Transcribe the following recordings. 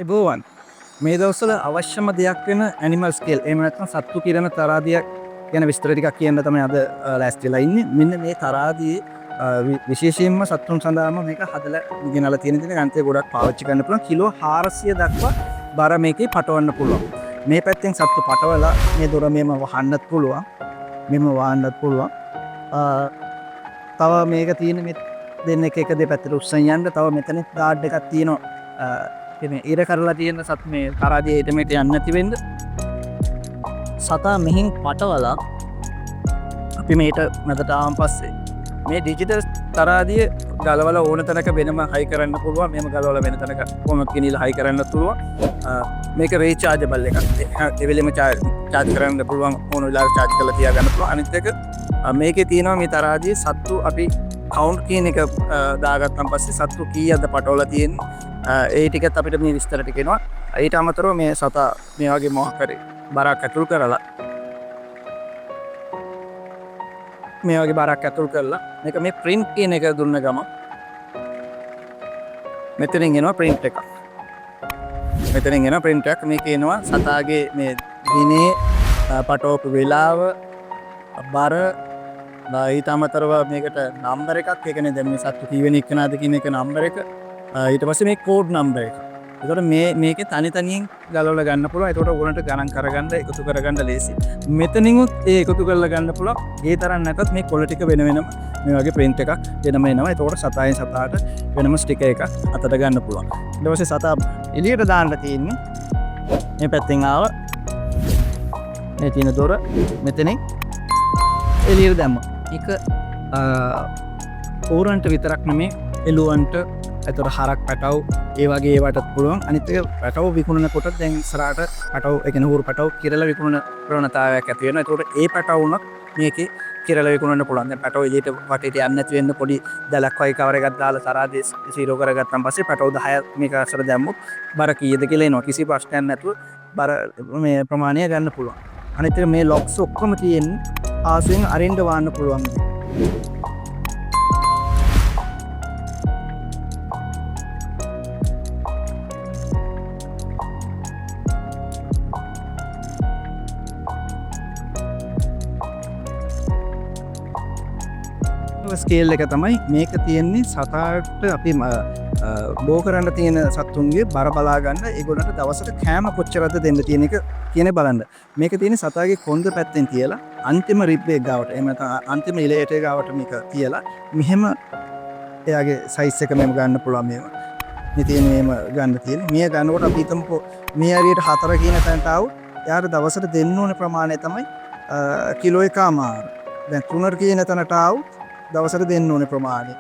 ආයුබෝවන්. මේ දවස්වල අවශ්‍යම දෙයක් වෙන ඇනිමල් ස්කේල්, එහෙම නැත්නම් සත්තු කිරණ තරාදියක් ගැන විස්තර ටිකක් කියන්න තමයි අද ලෑස්ති වෙලා ඉන්නේ. මෙන්න මේ තරාදියේ විශේෂයෙන්ම සත්තුන් සඳහාම මේක හදලා ගෙනලා තියෙන දේ ගන්තේ ගොඩක් පාවිච්චි කරන්න පුළුවන්. කිලෝ 400 දක්වා බර මේකේ පටවන්න පුළුවන්. මේ පැත්තෙන් සත්තු පටවලා මේ දොර මෙහෙම වහන්නත් පුළුවන්. මෙහෙම වහන්නත් පුළුවන්. තව මේක තියෙන මේ දෙන්න එක එක දෙපැත්තට උස්සන් යන්න. තව මෙතන ගාඩ් එකක් තියෙනවා. මේ ඉර කරලා තියෙන සත් මේ තරාදියේ ඊට මෙට යන්නේ නැති වෙන්න. සතා මෙහින් පටවලා අපි මේට මැදට ආවන් පස්සේ මේ ඩිජිටල් තරාදිය ගලවලා ඕන තැනක වෙනම හයි කරන්න පුළුවන්. මෙහෙම ගලවලා වෙන තැනක කොහොමද ගෙනිලා හයි කරන්න පුළුවන්. මේක රීචාර්ජබල් එකක්. ඒ වෙලෙම චාර්ජ් කරන්න පුළුවන්. ඕන වෙලාවක චාර්ජ් කරලා තියාගන්න පුළුවන්. අනිත් එක මේකේ තියෙනවා මේ තරාදියේ සත්තු අපි කවුන්ට් කියන එක දාගත්තන් පස්සේ සත්තු කීයක්ද පටවලා තියෙන්නේ. ඒ ටිකත් අපිට මේ විස්තර ටික එනවා. ඊට අමතරව මේ සතා මේ වගේ මොකක් හරි බරක් ඇතුල් කරලා මේ වගේ බරක් ඇතුල් කරලා මේක මේ ප්‍රින්ට් කියන එක දුන්න ගමන් මෙතනින් එනවා ප්‍රින්ට් එකක්. මෙතනින් එනවා ප්‍රින්ට් එකක්. මේක එනවා සතාගේ මේ දිනේ පටවපු වෙලාව, බර, ඊට අමතරව මේකට නම්බර් එකක්. ඒ කියන්නේ දැන් මේ සත්තු කී වෙනි එක්කෙනාද කියන එක නම්බර් එක. ඊට පස්සේ මේ කෝඩ් නම්බර් එක. එතකොට මේකේ තනි තනියෙන් ගලවලා ගන්න පුළුවන්. එතකොට ඕගොල්ලන්ට ගණන් කරගන්න, එකතු කරගන්න ලේසි. මෙතනින් උත් ඒ එකතු කරලා ගන්න පුළුවන්. ඒ තරම් නැතත් මේ කොළ ටික වෙන වෙනම මේ වගේ ප්‍රින්ට් එකක් වෙනම එනවා. එතකොට සතායෙන් සතාට වෙනම ස්ටිකර් එකක් අතට ගන්න පුළුවන්. ඊට පස්සේ සතා එළියට දාන්න තියෙන්නේ මේ පැත්තෙන් ආව මේ තියෙන දොර මෙතනින් එළියට දැම්මා. ඒක ඌරන්ට විතරක් නෙමේ, එළුවන්ට, එතකොට හරක් පැටව් ඒ වගේ ඒවටත් පුළුවන්. අනිත් එක පැටව් විකුණනකොට දැන් ඉස්සරහට පැටව්, ඒ කියන්නේ ඌරු පැටව් කිරලා විකුණන ප්‍රවණතාවයක් ඇති වෙනවා. එතකොට ඒ පැටව් වුණත් මේකේ කිරලා විකුණන්න පුළුවන්. දැන් පැටව් එළියට වටේට යන්නේ නැති වෙන්න පොඩි දැලක් වගේ කවර් එකක් දාලා තරාදිය සීරෝ කරගත්තන් පස්සේ පැටව් 10 මේක අස්සට දැම්මොත් බර කීයද කියලා එනවා. කිසි ප්‍රශ්නයක් නැතුව බර මේ ප්‍රමාණය ගන්න පුළුවන්. අනිත් එක මේ ලොක්ස් ඔක්කොම තියෙන්නේ ආසුවෙන් අරින්න වහන්න පුළුවන්. ස්කේල් එක තමයි මේක තියෙන්නේ. සතාට අපි බෝ කරන්න තියෙන සත්තුන්ගේ බර බලා ගන්න, ඒගොල්ලන්ට දවසට කෑම කොච්චරද දෙන්න තියෙන එක කියන බලන්න. මේක තියෙන්නේ සතාගේ කොන්ද පැත්තෙන් තියලා අන්තිම රිබ් එක ගාවට, එහෙම නැත්නම් අන්තිම ඉලයට ගාවට මේක තියලා මෙහෙම එයාගේ සයිස් එක මෙහෙම ගන්න පුළුවන්. මෙහෙම මේ තියෙන මෙහෙම ගන්න තියෙන්නේ. මේ ගන්නකොට අපි හිතමුකෝ මේ හරියට 4 කියන තැනට ආවොත් එයාට දවසට දෙන්න ඕන ප්‍රමාණය තමයි කිලෝ එකමාර. දැන් 3 කියන තැනට ආවොත් දවසට දෙන්න ඕනේ ප්‍රමාණය.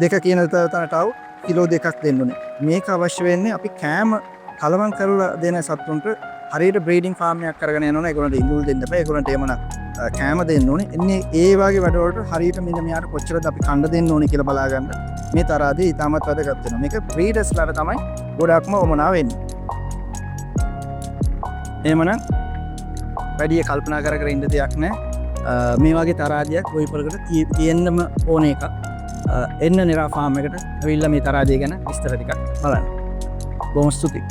2 කියන තැනට ආවොත් කිලෝ 2ක් දෙන්න ඕනේ. මේක අවශ්‍ය වෙන්නේ අපි කෑම කලවම් කරලා දෙන සත්තුන්ට හරියට බ්‍රීඩින් ෆාම් එකක් කරගෙන යනවනම් ඒගොල්ලන්ට ඉඳුල් දෙන්න බෑ. ඒගොල්ලන්ට එහෙමනම් කෑම දෙන්න ඕනේ. එන්නේ ඒ වගේ වැඩවලට හරියට මෙන්න මෙයාට කොච්චරද අපි කන්න දෙන්න ඕනේ කියලා බලා ගන්න මේ තරාදිය ඉතාමත් වැදගත් වෙනවා. මේක බ්‍රීඩර්ස්ලාට තමයි ගොඩක්ම වුවමනා වෙන්නේ. එහෙමනම් වැඩි කල්පනා කර කර ඉන්න දෙයක් නෑ. මේ වගේ තරාදියක් ගොවිපළකට තියෙන්නම ඕන එකක්. එන්න නිරා ෆාම් එකට ඇවිල්ලා මේ තරාදිය ගැන විස්තර ටිකක් බලන්න. බොහොම ස්තුතියි.